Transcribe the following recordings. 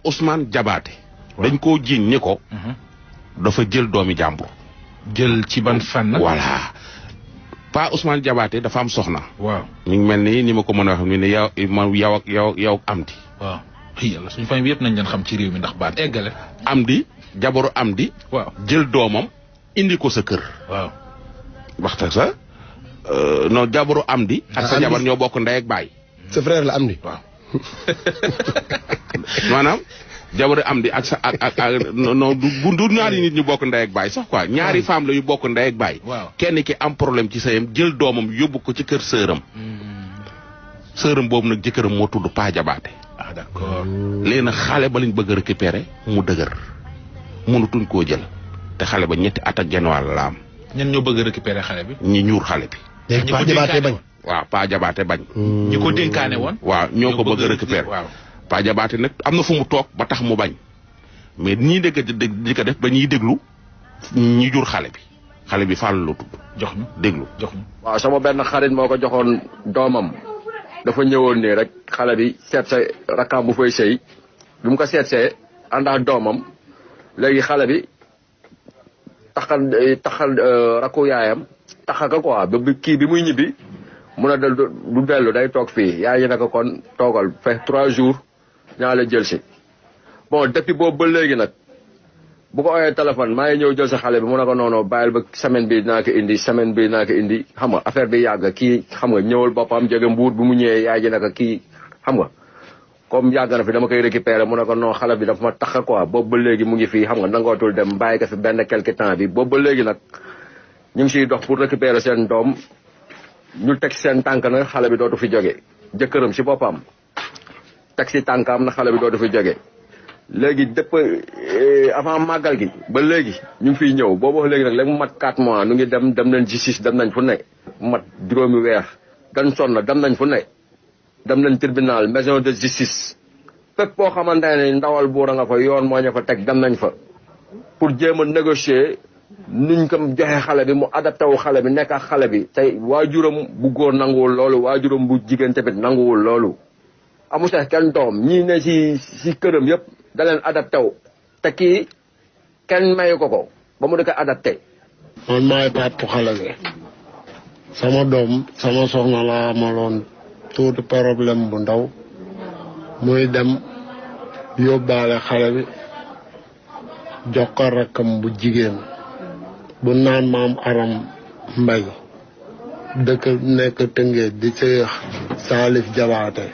Ousmane Diabaté dañ koo jiiñ ni ko dafa jël doomi jàmbur jël ci ban fànn voilà Pa Ousmane Diabaté dafa am soxna waaw mi ngi mel ni ma ko mën a wax ni ne yow ak Amdi waaw yàlla suñu famille bi yëpp nañ leen xam ci réew mi ndax baat eggale Amdi jabaru Amdi waaw jël doomam indi ko sa kër waaw waxta sa non jabaru Amdi ak sa jabar ñoo bokk ndey ak baay sa frère la Amdi waaw maanaam jabaru Amdi ak sa ak non du ñaari nit ñu bokk ndey ak baay sax quoi ñaari femme la yu bokk ndey ak baay kenn ki am problème ci sëyam jël doomam yóbbu ko ci kër sëram sëram boobu nag jëkkëram moo tudd Pa Diabaté ah d'accord léegi nag xale ba lañ bëgg a récupérer mu dëgër mënutuñ koo jël te xale ba 2 at ak genn wàll la am ñen ñoo bëgg a récupérer xale bi ñi ñuur xale bi Pa Diabaté bañ waaw Pa Diabaté bañ ñi ko dénkaane woon waaw ñoo ko bëgg a récupérer waaw Pa Diabaté nag am na fu mu toog ba tax mu bañ mais ñii dégg di ko def ba ñuy déglu ñi jur xale bi Fall la tudd jox ñu déglu jox ñu waaw sama benn xarit moo ko joxoon doomam dafa ñëwoon nii rek xale bi seet sa rakkaam bu fay sëy bi mu ko seetsee ànd ak doomam léegi xale bi taxal rakku yaayam taxa ka quoi ba kii bi muy ñibbi mun a del du dellu day toog fii yaay yi naka kon toogal fe 3 jours ñaa la jël si bon depuis boobu ba léegi nag bu ko ooyee téléphone maa ngi ñëw jël sa xale bi mu ne ko noonu bàyyil ba semaine bi naa ko indi xam nga affaire bi yàgg kii xam nga ñëwal boppam jege mbuur bi mu ñëwee yaay ji naka kii xam nga comme yàgg na fi dama koy récupérer mu ne ko non xale bi dafa ma tax quoi boobu ba léegi mu ngi fii xam nga nangootul dem bàyyi ko fi benn quelque temps bi boobu ba léegi nag ñu ngi siy dox pour récupérer seen doom ñu teg seen tànk na xale bi dootu fi jóge jëkkëram si boppam teg si tànkam na xale bi dootu fi jóge léegi depuis avant màggal gi ba léegi ñu ngi fiy ñëw boobu léegi nag léegi mu mat 4 mois nu ngi dem nañ justice dem nañ fu ne mat 5 weer gan sonn dem nañ fu ne dem nañ tribunal maison de justice fépp boo xamante ne ndawal buur a nga fa yoon moo ñu fa teg dem nañ fa pour jéem a négocier nuñ ko joxe xale bi mu adapté wu xale bi nekk ak xale bi tey waajuram bu góor nanguwul loolu waajuram bu jigéen tamit nanguwul loolu amu sax kenn doom ñii ne si këram yëpp da leen adapté wu te kii kenn mayu ko ba mu di ko adapté. man maay papa xale bi sama doom sama soxna la amaloon tuuti problème bu ndaw muy dem yóbbaale xale bi jox ko rakkam bu jigéen bu naan maam Aram Mbay dëkk nekk Tëngéej di sëy Salif Diabaté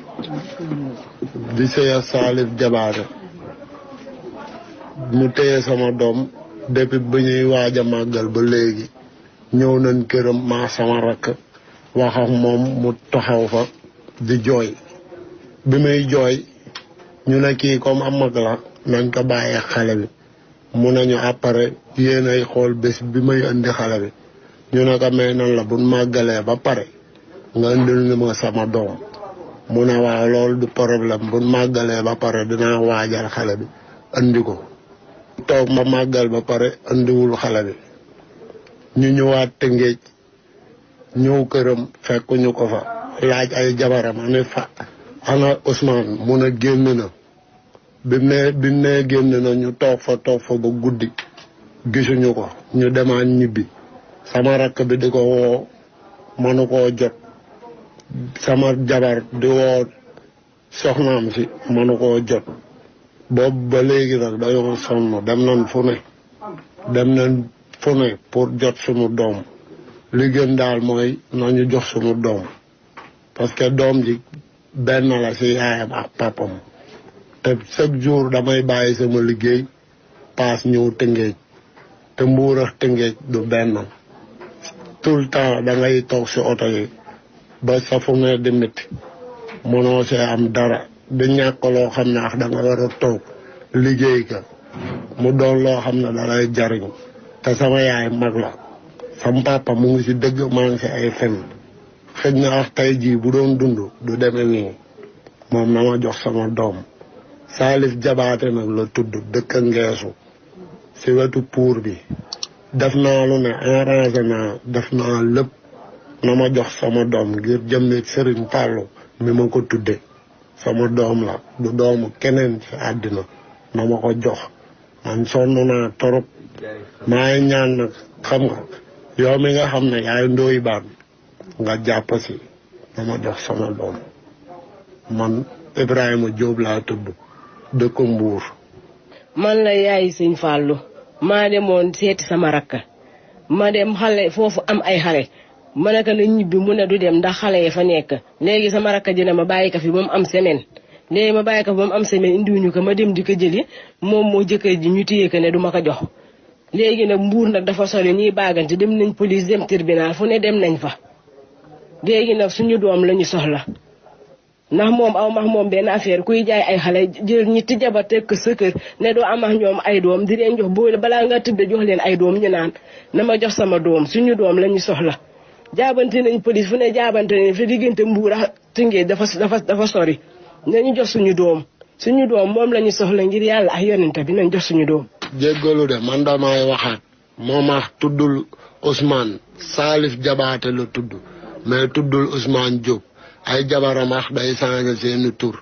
mu téye sama doom depuis bu ñuy waaj a màggal ba léegi ñëw nañ këram maa sama rakk wax ak moom mu taxaw fa di jooy bi muy jooy ñu ne kii comme am mag la nañ ko bàyyee xale bi mu nañu après yéen ay xool bés bi may indi xale bi ñu ne ko may nan la buñ màggalee ba pare nga indil ni ma sama doom mu ne waaw loolu du problème buñ màggalee ba pare dinaa waajal xale bi andi ko toog ma màggal ba pare andiwul xale bi ñu ñëwaat Tëngéej ñëw këram fekk ñu ko fa laaj ay jabaram ani fa ana Ousmane mun a génn na bi ne génn na ñu toog fa ba guddi gisuñu ko ñu demaat ñibbi sama rakk bi di ko woo mënu koo jot sama jabar di woo soxnaam si mënu koo jot boobu ba léegi nag dañoo sonn dem nañ fu ne pour jot suñu doom li gën daal mooy nañu jox suñu doom parce que doom ji benn la si yaayam ak papam te chaque jour damay bàyyi sama liggéey paas ñëw Tëngéej te Mbuur ak Tëngéej du benn tout le temps da ngay toog si oto yi ba sa fu ne di métti mënoo see am dara di ñàkk loo xam ne da nga war a toog liggéey ka mu doon loo xam ne da lay jariñ te sama yaay mag la sama papa mu ngi si dëgg maa ngi si ay fen xëj na wax tey jii bu doon dund du demee nii moom na ma jox sama doom Salif Diabaté nag la tudd dëkk Ngeesu si wetu Pour bi def naa lu ne arrangé naa def naa lépp na ma jox sama doom ngir jëmmi Serigne Fallou mi ma ko tudde sama doom la du doomu keneen ci àddina na ma ko jox man sonn naa torop maa ngi ñaan nag xam nga yow mi nga xam ne yaay Ndoye Bane nga jàpp si na ma jox sama doom man Ibrahima Diop laa tudd dëkk Mbuur. man la yaay Sëñ Fallu maa demoon seeti sama rakka ma dem xale foofu am ay xale ma ne ko na ñibbi mu ne du dem ndax xale yi fa nekk léegi sama rakka ji ne ma bàyyi ko fi ba mu am semaine léegi ma bàyyi ko fi ba mu am semaine indiwuñu ko ma dem di ko jëli moom moo jëkkër ji ñu téye ko ne du ma ko jox léegi nag Mbuur nag dafa sori ñuy baagante dem nañ police dem tribunal fu ne dem nañ fa léegi nag suñu doom la ñu soxla ndax moom aw max moom benn affaire kuy jaay ay xale jël ñetti jabar teg ko sa kër ne doo amax ñoom ay doom di leen jox boo balaa nga tëdd jox leen ay doom ñu naan na ma jox sama doom suñu doom la ñu soxla jaabante nañ police fu ne jaabante nañ fi diggante Mbuur ak Tëngéej dafa sori nañu jox suñu doom moom la ñu soxla ngir yàlla ak yonent bi nañ jox suñu doom. jéggalu de man damay waxaat moom ak tuddul Ousmane Salif Jabaate la tudd mais tuddul Ousmane Diop. ay jabaram ax day changé seeni tur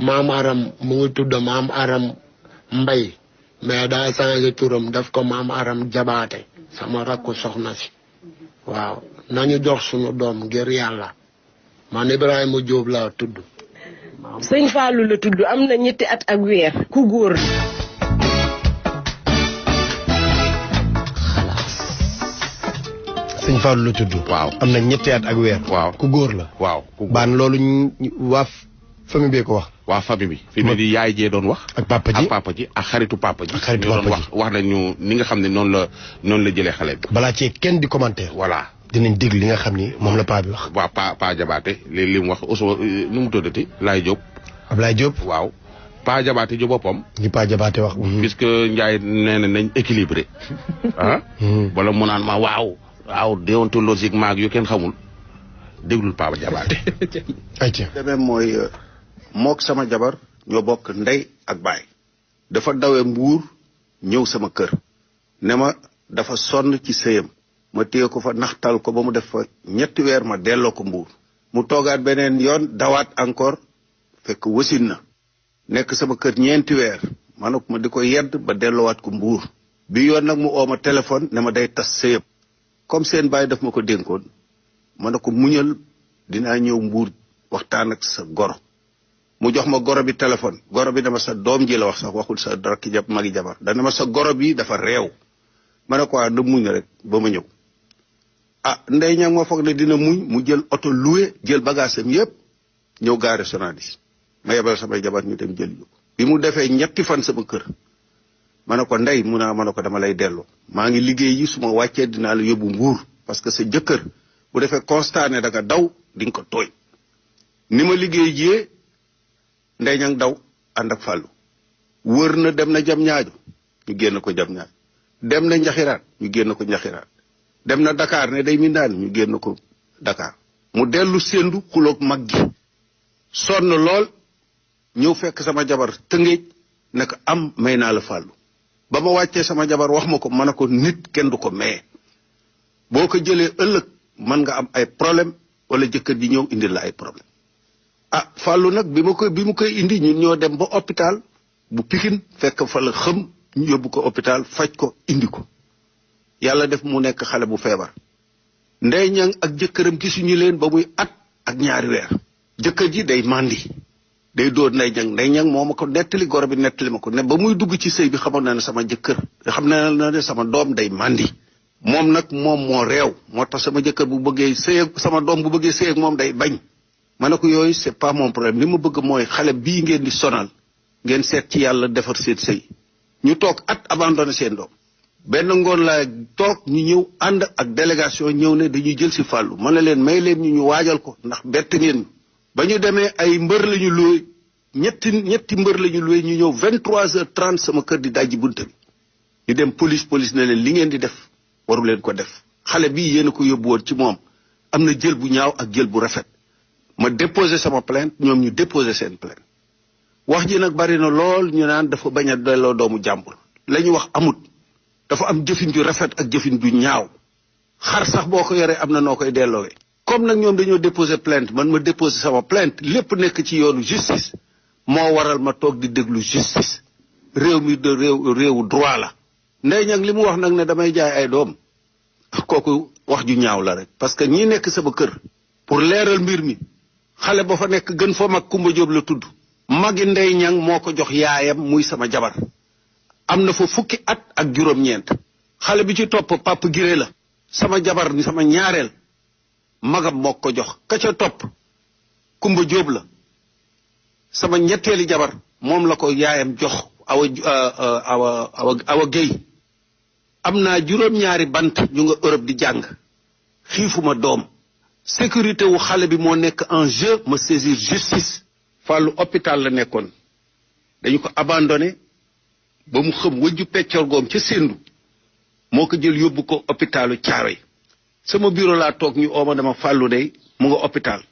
maam aram mu ngi tudd maam aram mbay mais daa changé turam def ko maam aram jabaate sama rakku soxna si waaw nañu jox sunu doom ngir yàlla man Ibrahima Diop laa tudd. Sëñ Fallou la tudd am na 2 at ak weer ku góor. Sëñ Fallou la tudd. waaw am na 2 at ak weer. waaw ku góor la. waaw baan loolu waa famille bee ko wax. waa famille bi. fi mu di yaay jee doon wax. ak papa ji ak xaritu papa ji. ak xaritu papa ji wax nañu ni nga xam ne noonu la jëlee xale bi. balaa cee kenn di commentaire. voilà dinañ dégg li nga xam ni moom la paa bi wax. waaw Pa Jabaate li mu wax Ousmane nu mu tuddati Laye Diop. Ablaye Diop. waaw Pa Jabaate ji boppam. ñi Pa Jabaate wax. puisque Ndiaye nee na nañ équilibré. ah. wala mu naan ma waaw déontologiquement ak yu kenn xamul déglul Pa Jabaate. ayca demee mooy mook sama jabar ñoo bokk ndey ak baay. dafa dawe Mbuur ñëw sama kër. ne ma dafa sonn ci sëyam. ma téye ko fa naxtal ko ba mu def fa 3 weer ma delloo ko Mbuur. mu toogaat beneen yoon dawaat encore fekk wasin na. nekk sama kër 4 weer. ma ne ko ma di ko yedd ba delloowaat ko Mbuur. bi yoon nag mu oo ma téléphone ne ma day tas sëyam. comme seen baay daf ma ko dénkoon. ma ne ko muñal dinaa ñëw Mbuur waxtaan ak sa goro. mu jox ma goro bi téléphone. goro bi dama sa doom ji la wax sax waxul sa rakki magi jabar dana ma sa goro bi dafa réew. ma ne ko na muñ rek ba ma ñëw. ndey ñang ma foog ne dina muñ mu jël oto loué jël bagage am yëpp ñëw gaare Sonadis ma yebal samay jabar ñu dem jël yu bi mu defee 3 fan sama kër. ma ne ko ndey mu naa ma ne ko dama lay delloo. maa ngi liggéey yi su ma wàccee dinaa la yóbbu Mbuur parce que sa jëkkër bu defee constat ne da nga daw di nga ko tooy. ni ma liggéey jiyee ndey ñang daw ànd ak Fallou. wër na dem na jam ñaaju ñu génn ko jam ñaaju. dem na njaxiraat ñu génn ko njaxiraat. dem na Dakar ne day mindaan ñu génn ko Dakar. mu dellu séndu xuloog mag gi. sonn lool ñëw fekk sama jabar Tëngéej ne ko am may naa la Fallou. ba ma wàccee sama jabar wax ma ko ma ne ko nit kenn du ko maye. boo ko jëlee ëllëg mën nga am ay problème wala jëkkër ji ñëw indi la ay problème. Fallou nag bi mu koy indi ñun ñoo dem ba hôpital bu Pikine fekk fa la xëm ñu yóbbu ko hôpital faj ko indi ko. yàlla def mu nekk xale bu feebar. ndey ñang ak jëkkëram gisuñu leen ba muy at ak 2 weer. jëkkër ji day mandi. day dóor ndey ñang moo ma ko nettali goro bi nettali ma ko ne ba muy dugg ci sëy bi xamoon na ne sama jëkkër xam na ne sama doom day mandi. moom nag moom moo réew moo tax sama jëkkër bu bëggee sëy ak sama doom bu bëggee sëy ak moom day bañ. ma ne ko yooyu c'est pas mon problème li ma bëgg mooy xale bii ngeen di sonal ngeen seet ci yàlla defar seen sëy. ñu toog at abandonné seen doom. benn ngoon laa toog ñu ñëw ànd ak délégation ñëw ne dañuy jël si Fallou ma ne leen may leen ñu waajal ko ndax bett ngeen ñu. ba ñu demee ay mbër la ñu luwe ñetti mbër la ñu luwe ñu ñëw 23h30 sama kër di dajji bunta bi. ñu dem police ne leen li ngeen di def waru leen ko def xale bii yéen a ko yóbbu woon ci moom am na jël bu ñaaw ak jël bu rafet. ma déposé sama plainte ñoom ñu déposé seen plainte. wax ji nag bari na lool ñu naan dafa bañ a delloo doomu jàmbur la ñu wax amut. dafa am jëfin ju rafet ak jëfin ju ñaaw. xar sax boo ko yoree am na noo koy delloowee. comme nag ñoom dañoo déposer plainte man ma déposer sama plainte lépp nekk ci yoonu justice moo waral ma toog di déglu justice réew mi de réewu droit la. Ndeye Niang li mu wax nag ne damay jaay ay doom kooku wax ju ñaaw la rek parce que ñi nekk sama kër pour leeral mbir mi xale ba fa nekk gën fa mag Kumba Jóob la tudd magi Ndeye Niang moo ko jox yaayam muy sama jabar am na fa fukki at ak juróom-ñeent xale bi ci topp Papa Giré la sama jabar ni sama ñaareel magam moo ko jox ka ca topp Kumba Jóob la sama ñetteeli jabar moom la ko yaayam jox awa géy am naa juróom-ñaari bant ñu nga Europe di jàng xiifuma doom sécurité wu xale bi moo nekk en jeu ma saisir justice Fallou hôpital la nekkoon dañu ko abandonné ba mu xam wëjju peccorgoom ca Sendou moo ko jël yóbbu ko hôpitalu Thiaroye sama bureau laa toog ñu ooma dama Fallou day mu nga hôpital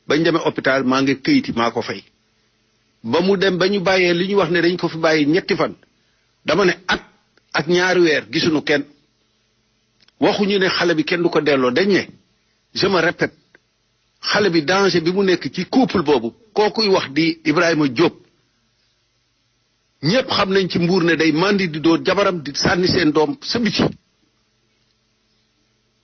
bañ demee hôpital maa ngi këyiti maa ko fay ba mu dem ba ñu bàyyee li ñu wax ne dañ ko fi bàyyi ñetti fan dama ne at ak ñaari weer gisuñu kenn waxuñu ne xale bi kenn du ko delloo dañ ne je me répète xale bi danger bi mu nekk ci couple boobu kookuy wax di Ibrahima Diop ñëpp xam nañ ci Mbuur ne day mandi di dóor jabaram di sànni seen doom sa biti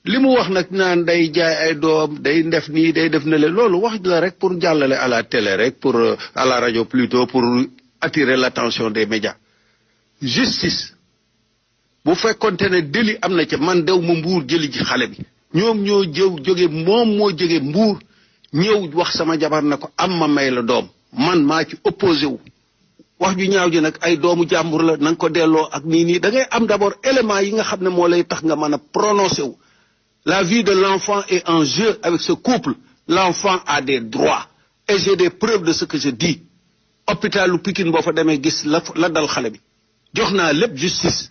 li mu wax nag naan day jaay ay doom day def nii day def na le loolu wax la rek pour jàllale à la télé rek pour à la radio plutôt pour attirer l'attention des médias justice bu fekkonte ne délit am na ca man dew ma Mbuur jëli ji xale bi ñoom ñoo jóge moom moo jóge Mbuur ñëw wax sama jabar na ko am ma may la doom man maa ci opposé wu wax ju ñaaw ji nag ay doomu jàmbur la na nga ko delloo ak nii da ngay am d'abord élément yi nga xam ne moo lay tax nga mën a prononcé wu la vie de l'enfant est en jeu avec ce couple l'enfant a des droits et j'ai des preuves de ce que je dis hôpitalu Pikine boo fa demee gis la dal xale bi jox naa lépp justice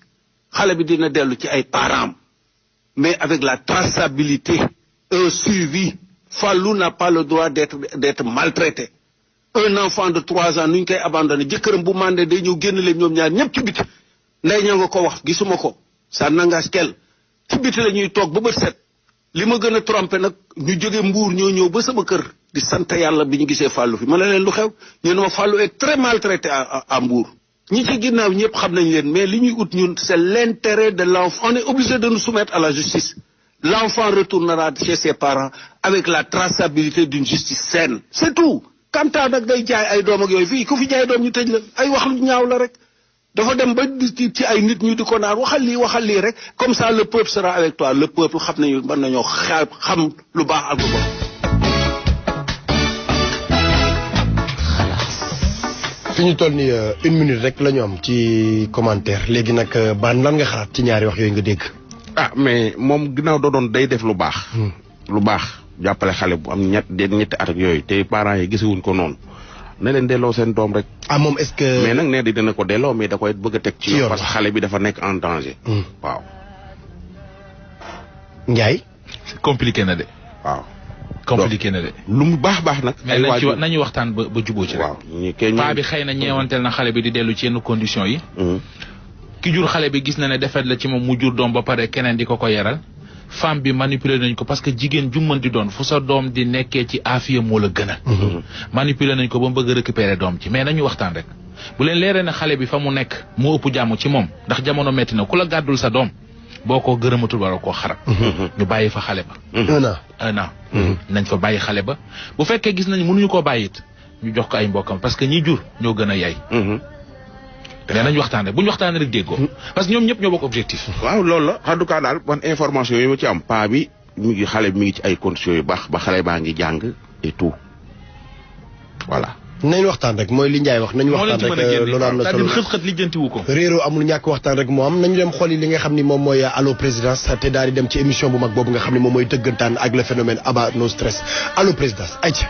xale bi dina dellu ci ay parents mais avec la traçabilité un suivi Fallou n'a pas le droit d'être maltraité un enfant de 3 ans nu ñu koy abandonné jëkkëram bu mandé day ñëw génn leen ñoom ñaar ñëpp ci biti Ndeye Niang nga ko wax gisuma ko ça n'engage qu'elle ci biti la ñuy toog ba bët set li ma gën a trompé nag ñu jóge Mbuur ñoo ñëw ba sama kër di sant yàlla bi ñu gisee Fallou fi ma ne leen lu xew ñu ne ma Fallou est très maltraité à Mbuur ñi ci ginnaaw ñëpp xam nañ leen mais li ñuy ut ñun c'est l'intérêt de l'enfant on est obligé de nous soumettre à la justice l'enfant retournera chez ses parents avec la traçabilité d'une justice saine c'est tout quant à nag day jaay ay doom ak yooyu fii ku fi jaay doom ñu tëj la ay wax lu ñaaw la rek dafa dem ba ci ay nit ñu di ko naan waxal lii rek comme ça le peuple sera avec toi le peuple xam nañu mën nañoo xam lu baax ak lu bon. fi ñu toll ni 1 minute rek la ñu am ci commentaire léegi nag baan lan nga xalaat ci ñaari wax yooyu nga dégg. ah mais moom ginnaaw doon day def lu baax. lu baax jàppale xale bu am ñetti at ak yooyu te parents yi gisewuñ ko noonu. ne leen delloo seen doom rek. ah moom est-ce que. mais nag nee di dina ko delloo mais da koy bëgg a teg ci yoon parce que xale bi dafa nekk en danger. waaw. Ndiaye. compliqué na de. waaw. compliqué na de. lu mu baax nag. mais nañu waxtaan ba jubóo ci rek. waaw paa bi xëy na ñeewanteel na xale bi di dellu ci yenn conditions yi. ki jur xale bi gis na ne defet la ci moom mu jur doom ba pare keneen di ko yaral. femme bi manipuler nañ ko parce que jigéen ju mën di doon fu sa doom di nekkee ci aafiya moo la gën a. manipuler nañ ko ba mu bëgg a récupérer doom ci mais nañu waxtaan rek bu leen leeree ne xale bi fa mu nekk moo ëpp jàmm ci moom ndax jamono metti na ku la gàddul sa doom boo ko gërëmatul wala koo xarab. ñu bàyyi fa xale ba. 1 an. nañ fa bàyyi xale ba bu fekkee gis nañ mënuñu koo bàyyi it ñu jox ko ay mbokkam parce que ñi jur ñoo gën a yay. mais nañu waxtaan rek bu ñu waxtaanee rek déggoo parce que ñoom ñëpp ñoo bokk objectif. waaw loolu la en tout cas daal man information yi ma ci am paa bi xale bi mi ngi ci ay conditions yu baax ba xale baa ngi jàng et tout voilà. nañ waxtaan rek mooy li Ndiaye wax nañu waxtaan rek loolu am na solo xët-xët lijjantiwu ko. réeroo amul ñàkk waxtaan rek moo am nañu dem xooli li nga xam ni moom mooy Allo Présidence te daal di dem ci émission bu mag boobu nga xam ni moom mooy dëggantaan ak le phénomène Aba No Stress Allo Présidence ayca.